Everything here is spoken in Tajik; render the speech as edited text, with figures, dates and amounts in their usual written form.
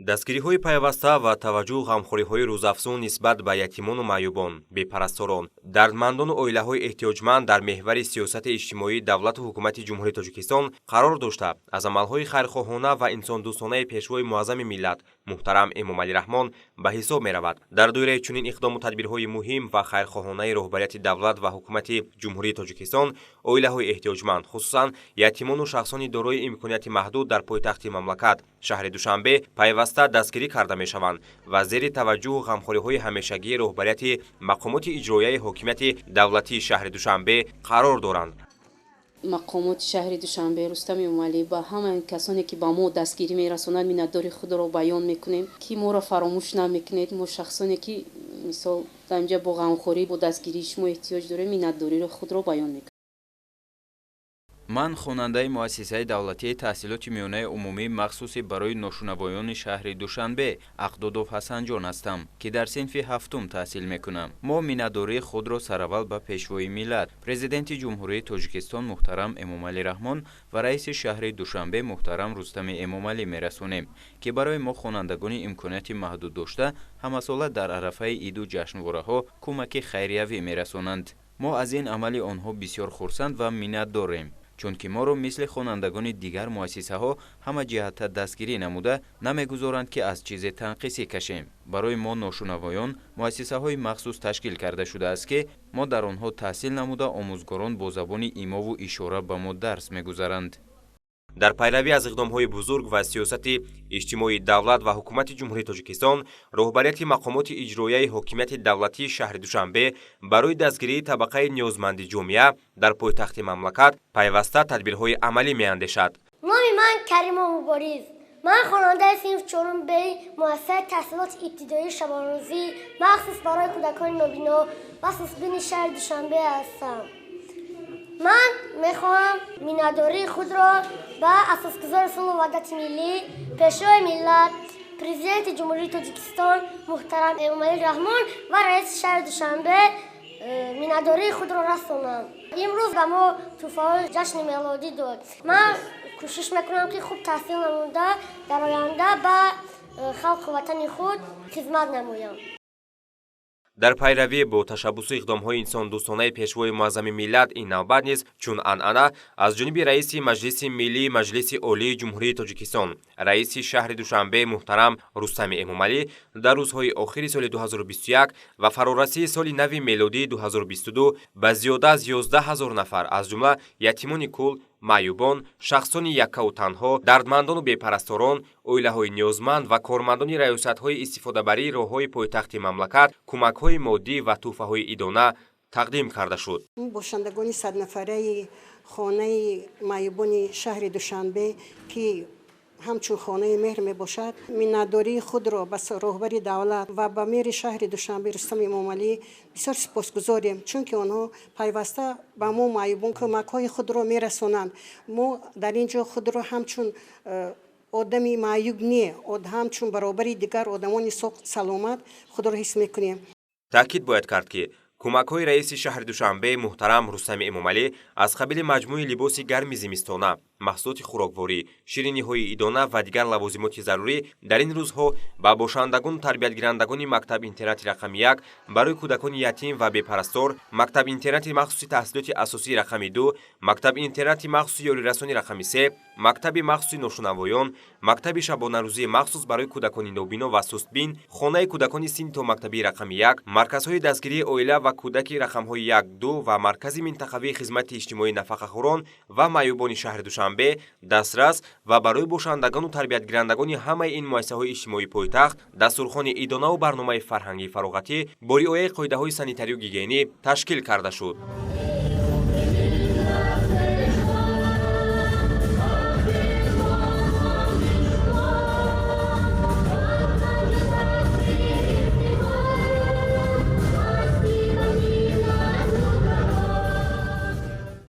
Дастгириҳои пайваста ва таваҷҷӯҳу ғамхориҳои рӯзафзун нисбат ба ятимону маъюбон, бепарасторон, дардмандону оилаҳои эҳтиёҷманд дар меҳвари сиёсати иҷтимоии давлату ҳукумати Ҷумҳурии Тоҷикистон қарор дошта, аз амалҳои хайрхоҳона ва инсондӯстонаи Пешвои муаззами миллат муҳтарам Эмомалӣ Раҳмон ба ҳисоб меравад. Дар доираи чунин иқдому тадбирҳои муҳим ва хайрхоҳонаи роҳбарияти давлат ва ҳукумати Ҷумҳурии Тоҷикистон, оилаҳои эҳтиёҷманд, хусусан ятимону шахсони дорои имконияти маҳдуд дар пойтахти мамлакат, шаҳри Душанбе, пайваста дастгирӣ карда мешаванд ва зери таваҷҷӯҳу ғамхориҳои ҳамешагии роҳбарияти мақомоти иҷроияи ҳокимияти давлатии шаҳри Душанбе қарор доранд. Мақомоти шаҳри Душанбе, Рустами Эмомалӣ, ба ҳамаи касоне, ки ба мо дастгирӣ мерасонанд, миннатдори худро баён мекунем, ки моро фаромӯш намекунед. Мо шахсоне, ки мисол дар инҷа бо ғамхорӣ, бо дастгирии шумо эҳтиёҷ дорем, миннатдориро худро баён мекунем. Ман хонандаи муассисаи давлатии таҳсилоти миёнаи умумии махсуси барои ношунавоёни шаҳри Душанбе Ақдодов Ҳасанҷон ҳастам, ки дар синфи ҳафтум таҳсил мекунам. Мо миннатдории худро сараввал ба Пешвои миллат, Президенти Ҷумҳурии Тоҷикистон муҳтарам Эмомалӣ Раҳмон ва раиси шаҳри Душанбе муҳтарам Рустами Эмомалӣ мерасонем, ки барои мо, хонандагони имконияти маҳдуд дошта, ҳамасола дар арафаи иду ҷашнвораҳо кӯмаки хайриявӣ мерасонанд. Мо аз ин амали онҳо бисёр хурсанд ва миннатдорем, чунки моро мисли хонандагони дигар муассисаҳо ҳама ҷиҳата дастгирӣ намуда, намегузоранд, ки аз чизе танқисӣ кашем. Барои мо, ношунавоён, муассисаҳои махсус ташкил карда шудааст, ки мо дар онҳо таҳсил намуда, омӯзгорон бо забони имову ишора ба мо дарс мегузаранд. Дар пайравӣ аз иқдомҳои бузург ва сиёсати иҷтимоии давлат ва ҳукумати Ҷумҳурии Тоҷикистон, роҳбарияти мақомоти иҷроияи ҳокимияти давлатии шаҳри Душанбе барои дастгирии табақаи ниёзманди ҷомеа дар пойтахти мамлакат пайваста тадбирҳои амалӣ меандешад. Номи ман Каримов Мубориз. Ман хонандаи синф чорум б муассисаи таҳсилоти ибтидоии шабонарӯзӣ махсус барои кӯдакони нобино ва сустбини шаҳри Душанбе ҳастам. Ман мехоҳам миннатдории худро ба асосгузори сулҳу ваҳдати миллӣ, Пешвои миллат, Президенти Ҷумҳурии Тоҷикистон муҳтарам Эмомалӣ Раҳмон ва раиси шаҳри Душанбе миннатдории худро расонам. Имрӯз ба мо тӯҳфаҳои ҷашни мелодӣ дод. Ман кӯшиш мекунам, ки хуб таҳсил намуда, дар оянда ба халқу ватани худ хизмат намоям. Дар пайравӣ бо ташаббусу иқдомҳои инсондӯстонаи Пешвои муаззами миллат, ин навбат низ чун анъана аз ҷониби раиси Маҷлиси Миллии Маҷлиси Олии Ҷумҳурии Тоҷикистон, раиси шаҳри Душанбе муҳтарам Рустами Эмомалӣ дар рӯзҳои охири соли 2021 ва фарорасии соли нави мелодии 2022 ба зиёда аз 11 ҳазор нафар, аз ҷумла ятимони кул, маъюбон, шахсони яккаву танҳо, дардмандону бепарасторон, оилаҳои ниёзманд ва кормандони раёсатҳои истифодабарии роҳҳои пойтахти мамлакат кӯмакҳои моддӣ ва тӯҳфаҳои идона тақдим карда шуд. Бошандагони 100 нафараи хонаи маъюбони шаҳри Душанбе, ки ҳамчун хонаи меҳр мебошад, миннатдории худро ба роҳбари давлат ва ба мери шаҳри Душанбе Рустам Эмомалӣ бисёр сипосгузорем, чунки онҳо пайваста ба мо, маъюбон, кӯмакҳои худро мерасонанд. Мо дар ин ҷо худро ҳамчун одами маъюб не, ҳамчун баробари дигар одамони саломат худро ҳис мекунем. Таъкид бояд кард, ки кӯмакҳои раиси шаҳри Душанбе муҳтарам Рустами Эмомалӣ аз қабили маҷмӯи либоси гарми зимистона, маҳсулоти хӯрокворӣ, шириниҳои идона ва дигар лавозимоти зарурӣ дар ин рӯзҳо ба бошандагону тарбиятгирандагони мактаб-интернати рақами 1 барои кӯдакони ятим ва бепарастор, мактаб-интернати махсуси таҳсилоти асосии рақами 2, мактаб-интернати махсуси ёрирасони рақами 3, мактаби махсуси ношунавоён, мактаби шабонарӯзии махсус барои кӯдакони нобино ва сустбин, хонаи кӯдакони синни томактабии рақами 1, марказҳои дастгирии оила ва кӯдаки рақамҳои 1, 2 ва маркази минтақавии хизмати иҷтимоии нафақахӯрон ва маъюбони шаҳри Душанбе дастрас ва барои бошандагону тарбиятгирандагони ҳамаи ин муассисаҳои иҷтимоии пойтахт дастурхони идонаву барномаи фарҳангии фароғатӣ бо риояи қоидаҳои санитарию гигиенӣ ташкил карда шуд.